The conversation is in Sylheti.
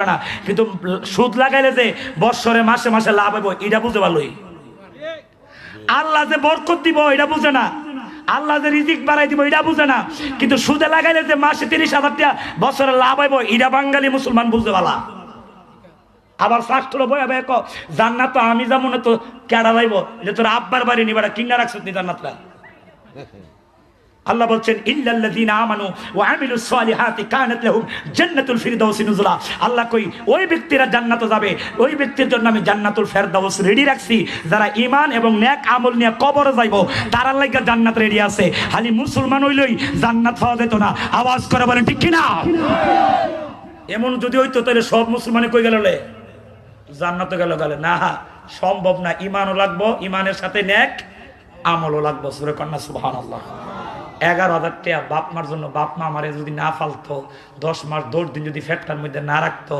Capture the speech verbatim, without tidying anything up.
না, কিন্তু সুদ লাগাইলে যে বৎসরে মাসে মাসে লাভ হইব, এটা বুঝে ভালোই। আল্লাহ যে বরকত দিব, এটা বুঝে না। আল্লাহ যে রিজিক বাড়াই দিব, এটা বুঝে না। কিন্তু সুদে লাগাইলে যে মাসে তিরিশ হাজার টাকা বছরে লাভ হইব, এটা বাঙালি মুসলমান বুঝে ভালা। আবার শাস্ত্র বই হবে এক, জান্নাত তো আমি যাবো না, তো কেডা যাইব? যে তোর আব্বার বাড়ি নিবাড়া কিনা রাখছত নি জান্নাতটা। আল্লাহ বলছেন, "ইল্লাল্লাযীনা আমানু ওয়া আমিলুস সালিহাতি কানাত লাহুম জান্নাতুল ফিরদাউসি নুজুলা।" আল্লাহ কই, "ওই ব্যক্তিরা জান্নাতে যাবে, ওই ব্যক্তির জন্য আমি জান্নাতুল ফেরদাউস রেডি রাখছি।" যারা ঈমান এবং নেক আমল নিয়ে কবরে যাইব, তারার লাগি জান্নাত রেডি আছে। খালি মুসলমান হইলেই জান্নাত পাওয়া যেত না। আওয়াজ করে বলেন, ঠিক কিনা? এমন যদি হইতো, তাহলে সব মুসলমানে কই গেল রে? জান্নাতে গেল গেলে না, সম্ভব না। ইমানও লাগবো, ইমানের সাথে নেক আমলও লাগবো। সুরে কন্যা সুবহানাল্লাহ। এগারো হাজার টাকা বাপ মার জন্য, বাপ মা আমারে যদি না ফালতো, দশ মাস দশ দিন যদি ফেটটার মধ্যে না রাখতো,